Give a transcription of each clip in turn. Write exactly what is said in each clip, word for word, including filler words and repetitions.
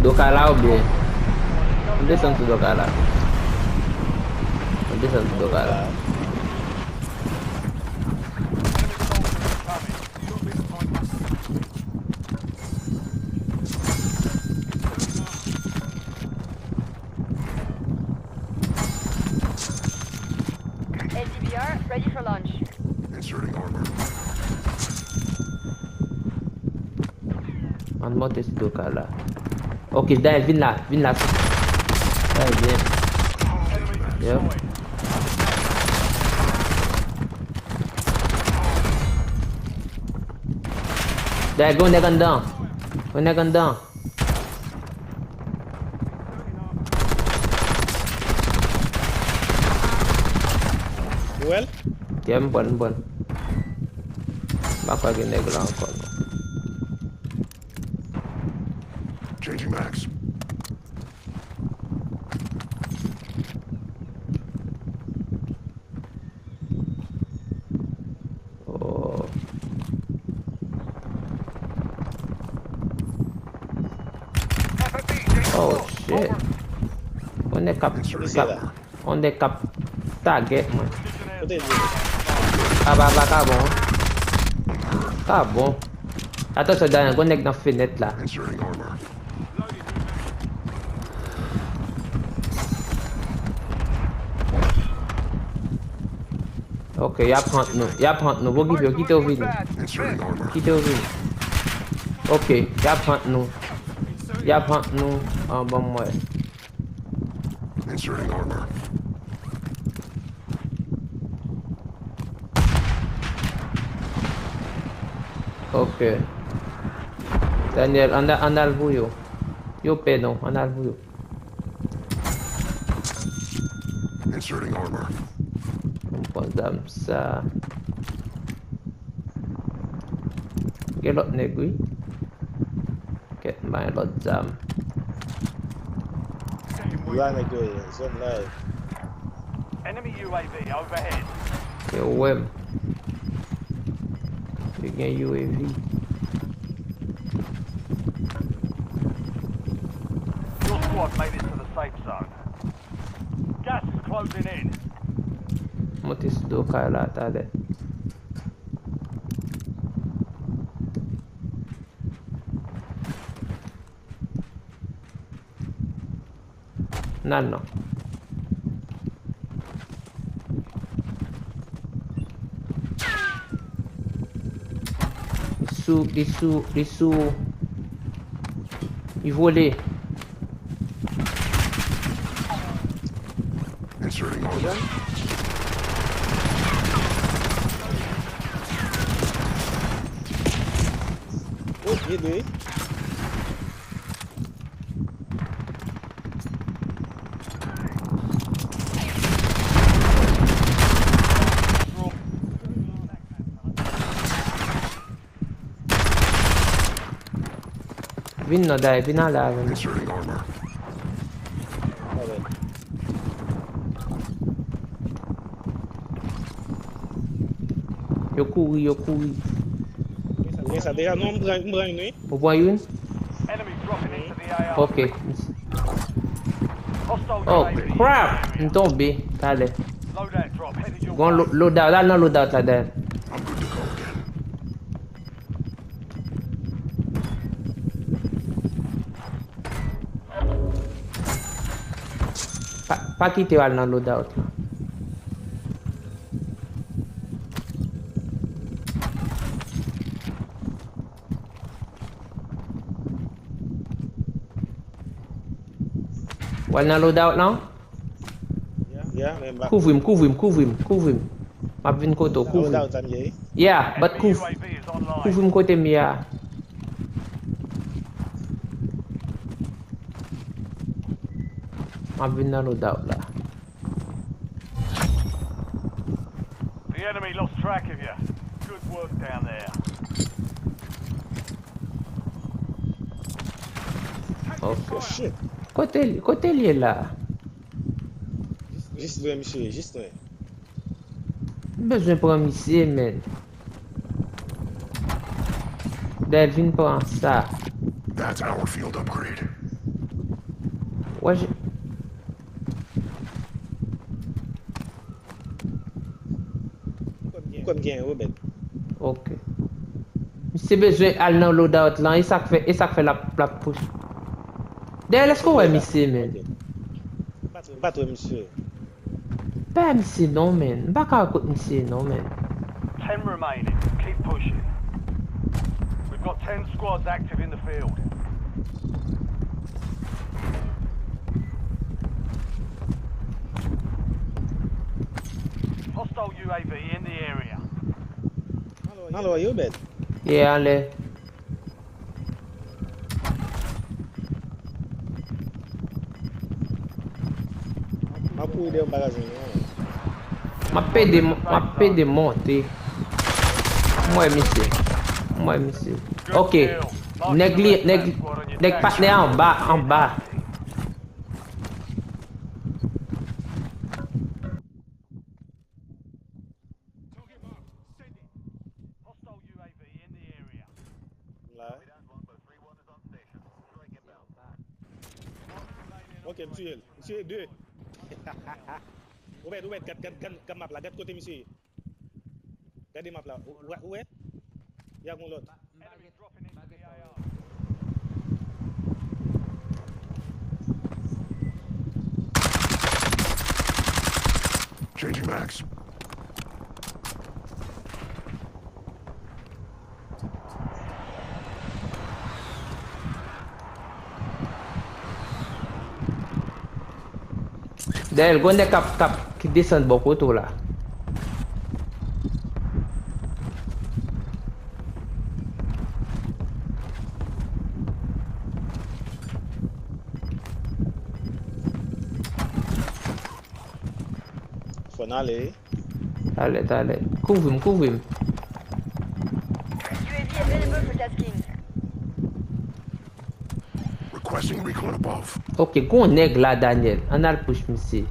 Doka la oubyen? M desann sou Doka la. M desann sou Doka la. L D V R, ready for launch. Inserting armor. Ann monte sou Doka la. Ok, Daniel, vin la, vin la. Trè byen. Yep. Daniel, gen yon nèg anndan. Gen yon nèg anndan. Ou wè l? Yeah, m pran, m pran. M pa kwè gen nèg la ankò, non. Changing mags. Oh. Oh, shit. On nèg k ap, k ap, on nèg k ap tagèt mwen. Kote l ye? Aba, aba, ka bon. Ka bon. Atansyon, Daniel, gon nèg nan fenèt la. Inserting armor. Ok, y ap hunt nou. Y ap hunt nou. Okipe yo, kite yo vini. Kite yo vini. Ok, y ap hunt nou. Y ap hunt nou. An, ban m wè. Inserting armor. Ok. Daniel, ann, ann al pou yo. Yo pè non, ann al pou yo. Inserting armor. M pran zam sa. Gen lòt nèg, wi. Kèt, m pa gen lòt zam. Yo a nèg yo ye, zòn la ye. Enemy U A V overhead. Yo wè m. Yo gen U A V. Your squad made it to the safe zone. Gas is closing in. Monte sou do kay la talè. Nan, non. Li sou, li sou, li sou. Li vole. Inserting armor. Oh, ede. Vin non, Day, vin ale avè m. Yo kouri, yo kouri. Gen sa deja, non, m pran, m pran youn, wi. Ou pran youn? Enemy dropping into the A R. Ok. Oh, crap! M tonbe, talè. Loadout drop headed your way. Gon lo-, loadout, al nan loadout la, Day. Pa, pa kite yo al nan loadout la. W al nan loadout la? Yeah, men m pa. Kouvri m, kouvri m, kouvri m, kouvri m. M ap vin kote w, kouvri m. Nan loadout sa m ye, wi. Yeah, but kouv-, kouvri m kote m ye a. M ap vin nan loadout la. The enemy lost track of you. Good work down there. Ok. Oh, shit. Kote, kote l ye la? Jis lwen misye, jis lwen. M bezwen pran misye, men. Dèl vin pran sa. That's our field upgrade. Wè, je- Ou konn gen, Robert. Ok. Misye bezwen al nan loadout lan, e sa k fè, e sa k fè l ap, l ap push. Dèyè, èske w wè misye, men? Ok. M pa t wè misye. Pa misye non, men. M pa ka wè kot misye non, men. Ten remaining. Keep pushing. We've got ten squads active in the field. Hostile U A V in the area. Alo, yo bèt. Ye ale. M ap kouri dèyè w, m pa ka jwenn ou. M ap pede, m ap pede monte. M wè misye. M wè misye. Ok. Nèg li, nèg, nèg patnè anba, anba. La. Ok, m tiye l. M tiye de. Ou mèt, ou mèt, gad, gad, gad, gad map la. Gad kote misye ye. Gade map la. Ou, ou, ou wè? Y a gon lòt. Changing mags. Dèyè l, gon nèg k ap, k ap, ki desann bò kote w la. Fò n ale wi. Talè, talè. Kouvri m, kouvri m. U A V available for tasking. Requesting recon above. Ok, gon nèg la, Daniel. Ann al push misye.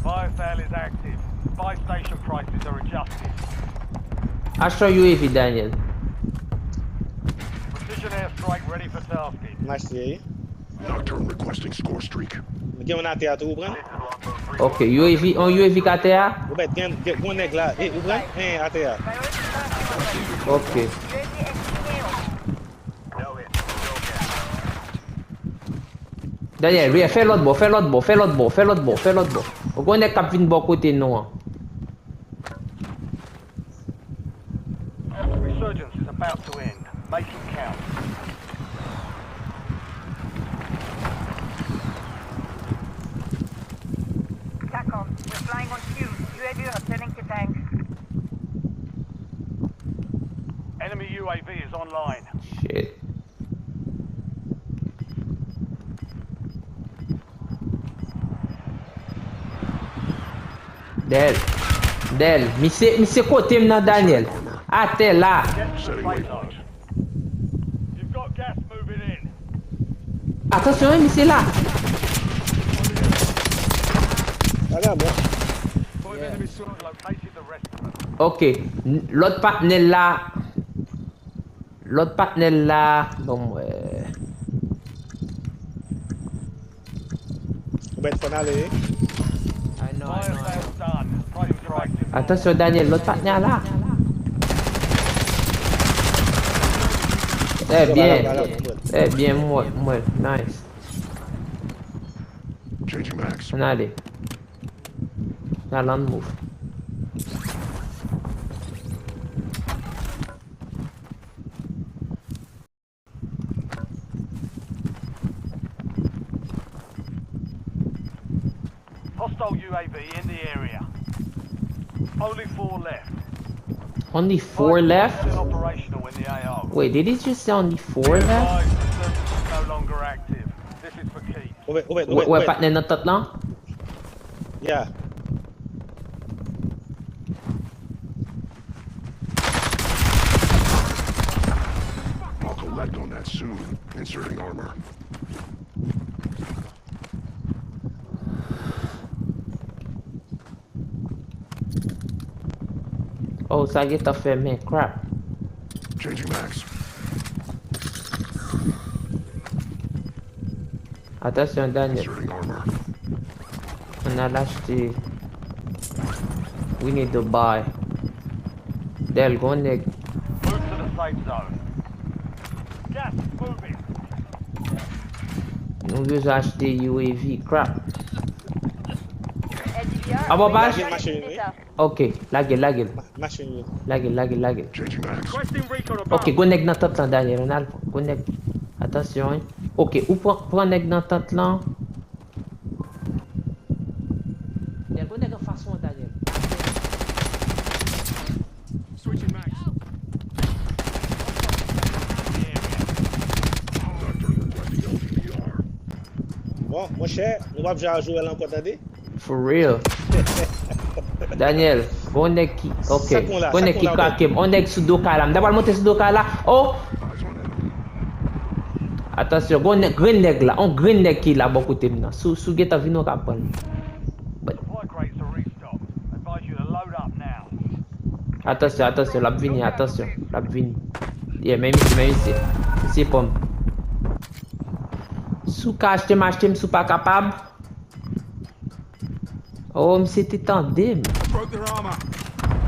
Biosale is active. Buy station prices are adjusted. Achte yon U A V, Daniel. Precision airstrike ready for tasking. M achte. Nocturne requesting score streak. Gen yon atè a tou, ou pran? Ok, U A V, on U A V k atè a? Ou mèt gen, gen, gon nèg la, e, ou pran? En, atè a. Ok. Daniel, fè lòt bò, fè lòt bò, fè lòt bò, fè lòt bò, fè lòt bò. Ou gon nèg k ap vin bò kote nou an. Resurgence is about to end. Make it count. TACOM, we're flying on fumes. U A V returning to tank. Enemy U A V is online. Shit. Dèyè l. Dèyè l. Misye, misye kote m nan, Daniel. Atè la. Setting waypoint. You've got gas moving in. Atansyon, wi, misye la. Ala mwen. Located the rest of them. Ok. N-, lòt patnè l la. Lòt patnè l la, ban m wè. Ou mèt fò n ale wi. I know, I know, I know. Atansyon, Daniel, lòt patnè a la. Trè byen. Trè byen, m wè, m wè. Nice. Ann ale. N al ann move. Hostile U A V in the area. Only four left. Only four left? Five percent operational in the A O. Wait, did he just say only four left? Be advised, the surgeon is no longer active. This is for keeps. Ou wè, ou wè, ou wè, ou wè patnè nan tant lan? Yeah. I'll collect on that soon. Inserting armor. Oh, sa gentan fèmen, crap. Changing mags. Atansyon, Daniel. Ann al achte. We need to buy. Dèl, gon nèg. Move to the safe zone. Gas is moving. Nou bezwen achte U A V, crap. Abo bach? Gen machin, wi. Ok, lage l, lage l. Ma-, machin yo. Lage l, lage l, lage l. Requesting recon above. Ok, gon nèg nan tant lan, Daniel, ann al. Gon nèg. Atansyon, wi. Ok, ou pran, pran nèg nan tant lan. Daniel, gon nèg anfas ou an, Daniel. Switching mags. Bon, monchè, nou p ap jwe a Joel ankò, tande? For real. Daniel, gon nèg ki, ok. Gon nèg ki krake m. On nèg sou do kay la. M ta pral monte sou do kay la. Oh! Atansyon, gon nèg, grenn nèg la. On grenn nèg ki la bò kote m nan. Si w, si w gentan vini, w ka pran l. But Supply crates are restocked. Advise you to load up now. Atansyon, atansyon, l ap vini, atansyon. L ap vini. Yeah, men misye, men misye. Misye pran m. Si w ka achte m, achte m, si w pa kapab. Oh, misye te tande m. Broke their armor.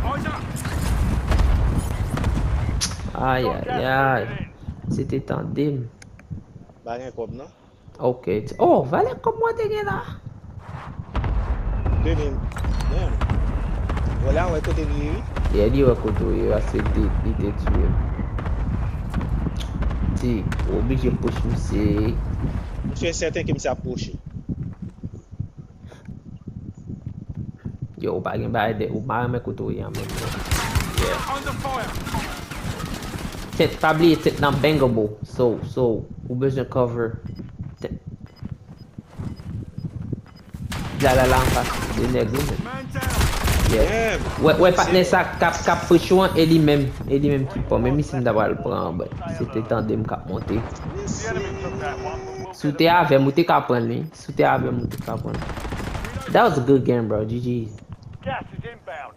Eyes up. Ay, ay, ay. Misye te tande m. Pa gen kòb, non? Ok. Oh, valè kòb mwen te gen la. De mil. Damn. Vòlè a wè kote li ye, wi. Yeah, li wè kote w ye, paske li te, li te tiye m. Ti, ou oblije push misye. Misye sèten ke misye ap pwoche. Yo, ou pa gen bagay de, ou pa renmen kote w ye an menm non. Yeah. Tèt, pa bliye tèt nan bangable. So, so, ou bezwen cover. Tèt. La, la, la, anfas de nèg, wi, men. Yeah. Wè, wè, patnè sa k ap, k ap push ou an, e li menm, e li menm ki pran. Men misye m ta pral pran, but se te tande m k ap monte. Si w te avè m, ou te ka pran li. Si w te avè m, ou te ka pran li. That was a good game, bro. G G. Gas is inbound.